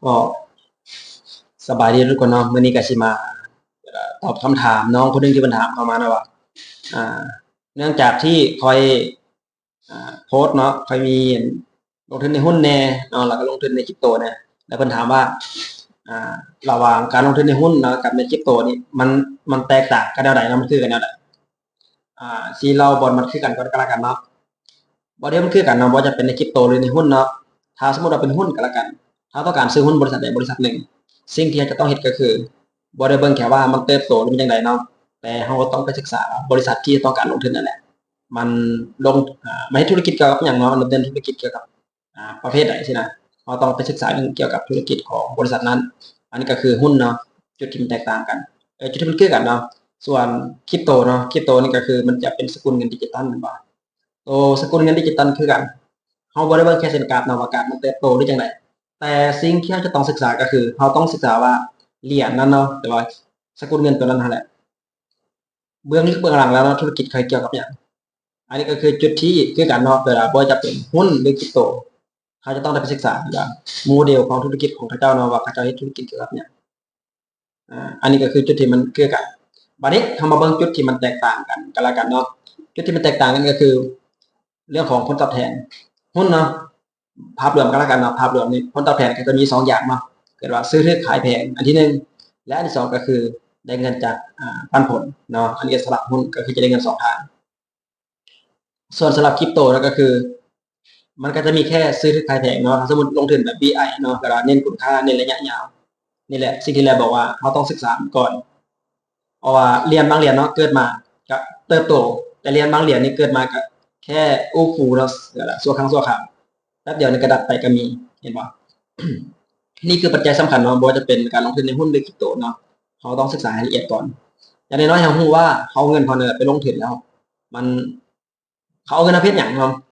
ກໍສະບາຍດີທຸກຄົນເນາະ, ມື້ນີ້ກໍຊິມາ ເອີ່ ຕອບຄຳຖາມນ້ອງຄົນໜຶ່ງທີ່ເພິ່ນຖາມເຂົ້າມາເນາະວ່າ ອ່າ ເນື່ອງຈາກທີ່ຂ້ອຍ ອ່າ ໂພສເນາະ, ຂ້ອຍມີລົງທຶນໃນຫຸ້ນແດ່ເນາະ ແລ້ວກໍລົງທຶນໃນຄຣິບໂຕແດ່, ແລ້ວເພິ່ນຖາມວ່າ ອ່າ ລະຫວ່າງການລົງທຶນໃນຫຸ້ນເນາະກັບໃນຄຣິບໂຕນີ້ ມັນ ມັນແຕກຕ່າງກັນແນວໃດເນາະ, ມັນຄືກັນແນວໃດ? ອ່າ ຊິເລົ່າບ່ອນມັນຄືກັນກ່ອນກໍແລ້ວກັນເນາະ. ບ່ອນທີ່ມັນຄືກັນເນາະ, ບໍ່ວ່າຈະເປັນໃນຄຣິບໂຕ ຫຼື ໃນຫຸ້ນເນາະ, ຖ້າສົມມຸດວ່າເປັນຫຸ້ນກໍແລ້ວກັນ, ເຮົາຕ້ອງການຊື້ຫຸ້ນບໍລິສັດໃດບໍລິສັດໜຶ່ງ, ສິ່ງທີ່ເຮົາຈະຕ້ອງເຮັດກໍຄື ບໍ່ໄດ້ເບິ່ງແຄ່ວ່າມັນເຕີບໂຕ ຫຼື ມັນຈັ່ງໃດເນາະ, ແຕ່ເຮົາກໍຕ້ອງໄປສຶກສາວ່າບໍລິສັດທີ່ເຮົາຕ້ອງການລົງທຶນນັ້ນແຫຼະ ມັນລົງ ອ່າ ມັນເຮັດທຸລະກິດກ່ຽວກັບຫຍັງເນາະ, ມັນດຳເນີນທຸລະກິດກ່ຽວກັບ ອ່າ ປະເພດໃດຊີ້ນະ, ເຮົາຕ້ອງໄປສຶກສາເລື່ອງກ່ຽວກັບທຸລະກິດຂອງບໍລິສັດນັ້ນ. ອັນນີ້ກໍຄືຫຸ້ນເນາະ, ຈຸດທີ່ມັນແຕກຕ່າງກັນ ເອີ ຈຸດທີ່ມັນຄືກັນເນາະ. ສ່ວນຄຣິບໂຕເນາະ, ຄຣິບໂຕນີ້ກໍຄືມັນຈະເປັນສະກຸນເງິນດິຈິຕອນແມ່ນບໍ່? ໂຕສະກຸນເງິນດິຈິຕອນຄືກັນ, ເຮົາບໍ່ໄດ້ເບິ່ງແຄ່ເສັ້ນກຣາຟເນາະວ່າກຣາຟມັນເຕີບໂຕ ຫຼື ຈັ່ງໃດ, ແຕ່ສິ່ງທີ່ເຮົາຈະຕ້ອງສຶກສາກໍຄື ເຮົາຕ້ອງສຶກສາວ່າຫຼຽນນັ້ນເນາະ ຫຼືວ່າສະກຸນເງິນໂຕນັ້ນຫັ້ນແຫຼະ ເບື້ອງເລິກເບື້ອງຫຼັງແລ້ວເນາະ ທຸລະກິດເຂົາເຮັດກ່ຽວກັບຫຍັງ. ອັນນີ້ກໍຄືຈຸດທີ່ຄືກັນເນາະ, ເວລາບໍ່ວ່າຈະເປັນຫຸ້ນ ຫຼື ຄຣິບໂຕ ເຮົາຈະຕ້ອງໄດ້ໄປສຶກສາວ່າໂມເດວຂອງທຸລະກິດຂອງເຂົາເຈົ້າເນາະ ວ່າເຂົາເຈົ້າເຮັດທຸລະກິດກ່ຽວກັບຫຍັງ. ອ່າ ອັນນີ້ກໍຄືຈຸດທີ່ມັນຄືກັນ. ບາດນີ້ເຮົາມາເບິ່ງຈຸດທີ່ມັນແຕກຕ່າງກັນກໍແລ້ວກັນເນາະ. ຈຸດທີ່ມັນແຕກຕ່າງກັນກໍຄືເລື່ອງຂອງຜົນຕອບແທນ. ຫຸ້ນເນາະ, ພາບລວມກໍແລ້ວກັນເນາະ, ພາບລວມນີ້ຜົນຕອບແທນກໍຈະມີສອງຢ່າງເນາະ, ເກີດວ່າຊື້ຖືກຂາຍແພງ ອັນທີໜຶ່ງ ແລະ ອັນທີສອງກໍຄືໄດ້ເງິນຈາກ ອ່າ ປັນຜົນເນາະ. ອັນນີ້ສຳລັບຫຸ້ນກໍຄືຈະໄດ້ເງິນສອງທາງ. ສ່ວນສຳລັບຄຣິບໂຕເນາະ ກໍຄື ມັນກໍຈະມີແຄ່ຊື້ຖືກຂາຍແພງເນາະ. ຖ້າສົມມຸດລົງທຶນແບບ VI ເນາະ ກໍເນັ້ນຄຸນຄ່າ ເນັ້ນໄລຍະຍາວ. ນີ້ແຫຼະ ສິ່ງທີ່ແລບອກວ່າເຮົາຕ້ອງສຶກສາມັນກ່ອນ ເພາະວ່າຫຼຽນບາງຫຼຽນເນາະ ເກີດມາກໍເຕີບໂຕ, ແຕ່ຫຼຽນບາງຫຼຽນນີ້ເກີດມາກໍແຄ່ອູຟູເນາະ ຊົ່ວຄັ້ງຊົ່ວຄາວ, ແປັບດຽວນີ້ກໍດັບໄປກໍມີ, ເຫັນບໍ່? ນີ້ຄືປັດໄຈສຳຄັນເນາະ, ບໍ່ວ່າຈະເປັນການລົງທຶນໃນຫຸ້ນ ຫຼື ຄຣິບໂຕເນາະ, ເຮົາຕ້ອງສຶກສາໃຫ້ລະອຽດກ່ອນ. ຢ່າງໜ້ອຍໆ ເຮົາຮູ້ວ່າເຮົາເອົາເງິນເຮົານັ້ນແຫຼະໄປລົງທຶນແລ້ວ ມັນ ເຂົາເອົາເງິນເຮົາເຮັດຫຍັງເນາະ?